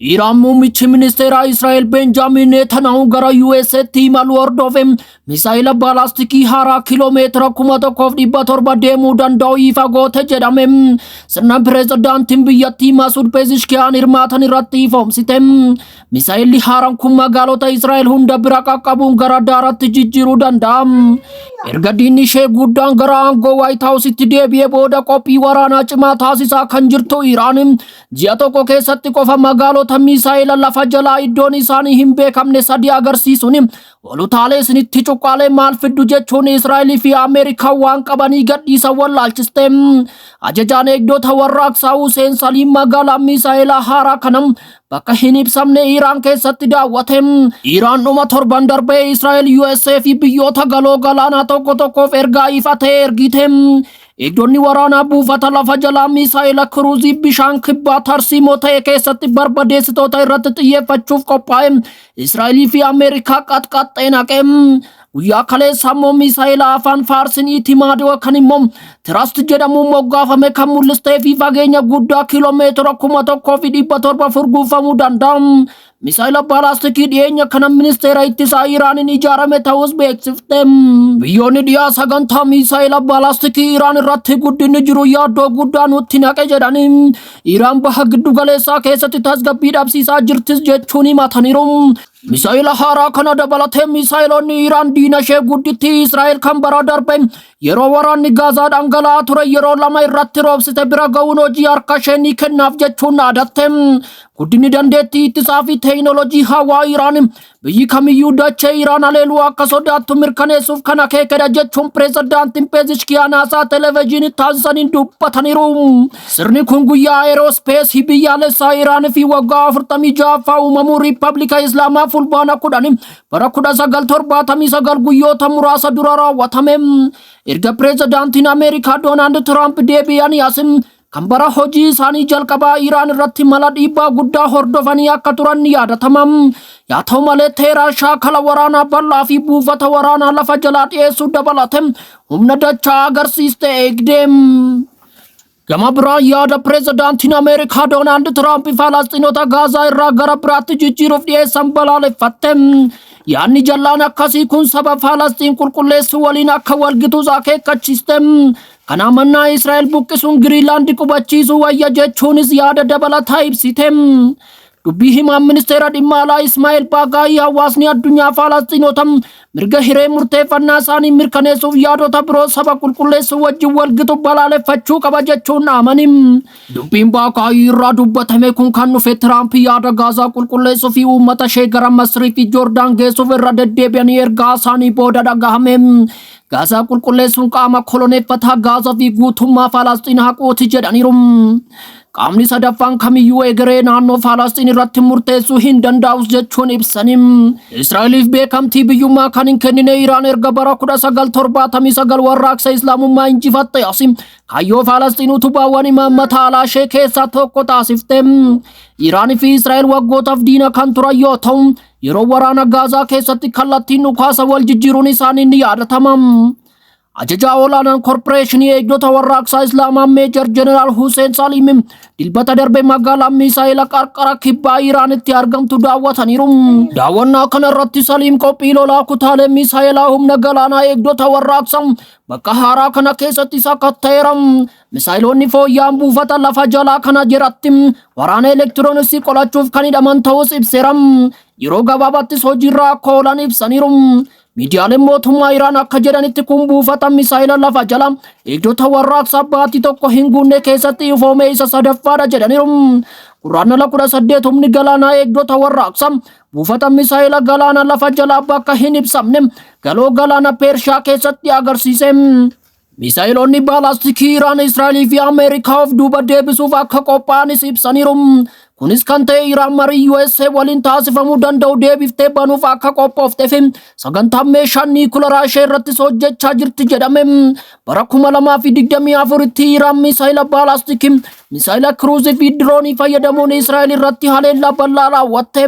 Iraan muummichi ministeeraa Israa'el Benjaamin Netanyahu gara USAtti imaluu hordofe misaayila baalaastikii haaraa kiiloomeetira 1700 deemuu danda'u ifa goote jedhame. Sirna pireezidaantiin biyyattii Masuud Pezeshkiyaan hirmaatan irratti ifoomsite. Misaayilli haaraan kun magaalota Israa'el hunda bira qaqqabuun gara daaratti jijjiiruu danda'a. Erga diinni ishee guddaan gara aangoo Waayit Haawusitti deebi'ee booda qophii waraanaa cimaa taasisaa kan jirtu Iraan ji'a tokko keessatti qofa magaalota misaayila lafa jalaa iddoon isaanii hin beekamne sadii agarsiisuun olutaalee isinitti cuqqaalee maal fiddu jechuun Israa'elii fi Ameerikaa waan qabanii gadhiisan wallaalchiste. Ajajaan eegdota warraaqsaa Huseen Saliim magaalaa misaayila haaraa kana bakka hin ibsamne Iraan keessatti daawwate. Iraan dhuma torban darbee Israa'el, USA fi biyyoota galoo galaanaa tokko tokkoof ergaa ifa ta'e ergite. Eegdonni waraanaa buufata lafa jalaa misaa'ila kiruuzii bishaan kibbaa tarsiimoo ta'e keessatti barbadeessitoota irratti xiyyeeffachuuf qophaa'e Israa'elii fi Ameerikaa qaxqaxxee naqe. Guyyaa kaleessa immoo misaa'ila afaan Faarsin Itimaadoo kan immoo Tirast jedhamuun moggaafame kan mul'istee fi fageenya guddaa kiiloomeetira 1700 furguufamuu danda'a. Misaa'ila baalaastikii dhiyeenya kana ministeera ittisaa Iraaniin ijaarame ta'us beeksifte. Biyyoonni dhiyaa sagantaa misaa'ila baalaastikii Iraan irratti guddinni jiru yaaddoo guddaa nutti naqe jedhanii Iraan baha giddu galeessaa keessatti tasgabbii dhabsiisaa jirtis jechuun himataniiru. Misaa'ila haaraa kana dabalatee misaa'ilonni Iraan diina ishee guddittii Israa'el kan bara darbe yeroo waraanni Gaazaa dhangala'aa ture yeroo lama irratti roobsite bira ga'uun hojii harka ishee ni kennaaf jechuun dhaadatte. Guddinni dandeettii ittisaa fi teekinooloojii hawaa Iraan biyyi kamiyyuu dachee Iraan haleeluu akka sodaattu mirkaneessuuf kan akeekedha jechuun pireezidaantiin Pezeshkiyaan haasaa televezyiinii taasisaniin dubbataniiru. Sirni kun guyyaa aerospeesii biyyaalessaa Iraan fi waggaa 46ffaa uumamuu Riippablika Islaamaa fulbaana 10 bara 1979 guyyoota muraasa dura raawwatame. Erga pireezidaantiin Ameerikaa Doonaald Tiraamp deebi'anii as kan bara hojii isaanii jalqabaa Iraan irratti mala dhiibbaa guddaa hordofanii akka turan ni yaadatama. Yaa ta'u malee Teheraan shaakala waraanaa bal'aa fi buufata waraanaa lafa jalaa dhiyeessuu dabalate humna dachaa agarsiiste eegde. Gama biraan yaada pireezidaantiin Ameerikaa Doonaald Tiraamp Falasxiinota Gaazaa irraa gara biraatti jijjiiruuf dhiyeessan balaaleffatte. Yaadni jallaan akkasii kun saba Falasxiin qulqulleessuu waliin akka walgitus akeekkachiiste. Kana mannaa Israa'el buqqisuun Giriinlaandi qubachiisuu wayya jechuunis yaada dabalataa ibsite. Dubbii himaan ministeera dhimma alaa Ismaa'eel Baagaayii hawaasni addunyaa Falasxiinota mirga hiree murteeffannaa isaanii mirkaneessuuf yaadota biroo saba qulqulleessuu wajjin walgitu balaaleffachuu qaba jechuun dhaamani. Dubbiin Baagaayii irraa dubbatame kun kan dhufe Tiraamp yaada Gaazaa qulqulleessuu fi uummata ishee gara Masrii fi Joordaan geessuuf irra deddeebi'anii ergaa isaanii booda dhagahame. Gaazaa qulqulleessuun qaama koloneeffataa Gaazaa fi guutummaa Falasxiin haquuti jedhaniiru. Qaamni sadaffaan kamiyyuu egeree naannoo Falasxiin irratti murteessuu hin danda'us jechuun ibsani. Israa'eliif beekamtii biyyummaa kan hin kennine Iraan erga bara 1979 warraaqsa Islaamummaa injifatte asi kaayyoo Falasxiin utubaawwan imaammata alaa ishee keessaa tokko taasifte. Iraan fi Israa'el waggootaaf diina kan turan yoo ta'u yeroo waraana Gaazaa keessatti kallattiin dhukaasa wal jijjiiruun isaanii ni yaadatama. Ajajaa olaanaan korporeeshinii eegdota warraaqsaa Islaamaa Meejar Jeneraal Hussein Salim dilbata darbe magaalaa misaa'ila qarqara kibbaa Iraanitti argamtu daawwataniiru. Daawwannaa kana irratti Saliim qophii lolaa kutaalee misaa'ilaa humna galaanaa eegdota warraaqsaa bakka haaraa kana keessatti sakatta'eera. Misaa'iloonni fooyya'an buufata lafa jalaa kana jiratti waraana elektirooniksii qolachuuf kan hidhaman ta'us ibseera. Yeroo gabaabaattis hojiirra akka oolan ibsaniiru. Miidiyaaleen mootummaa Iraan akka jedhanitti kun buufata misaa'ila lafa jala eegdota warraaqsaa baatii tokko hin guunne keessatti ifoome isa sadaffaadha jedhaniiru. Guraandhala 18 humni galaanaa eegdota warraaqsaa buufata misaa'ila galaana lafa jalaa bakka hin ibsamne galoo galaana Peershiyaa keessatti agarsiise. Misaa'ilonni baalaastikii Iraan, Israa'elii fi Ameerikaa of duuba deebisuuf akka qophaa'anis ibsaniiru. Kunis kan ta'e Iraan marii USA waliin taasifamuu danda'u deebiftee banuuf akka qophooftee fi sagantaa meeshaa niikularaa ishee irrattis hojjechaa jirti jedhame. Bara 2024tti Iraan misaa'ila baalaastikii, misaa'ila kiruuzii fi diroonii fayyadamuun Israa'el irratti haleellaa bal'aa raawwatte.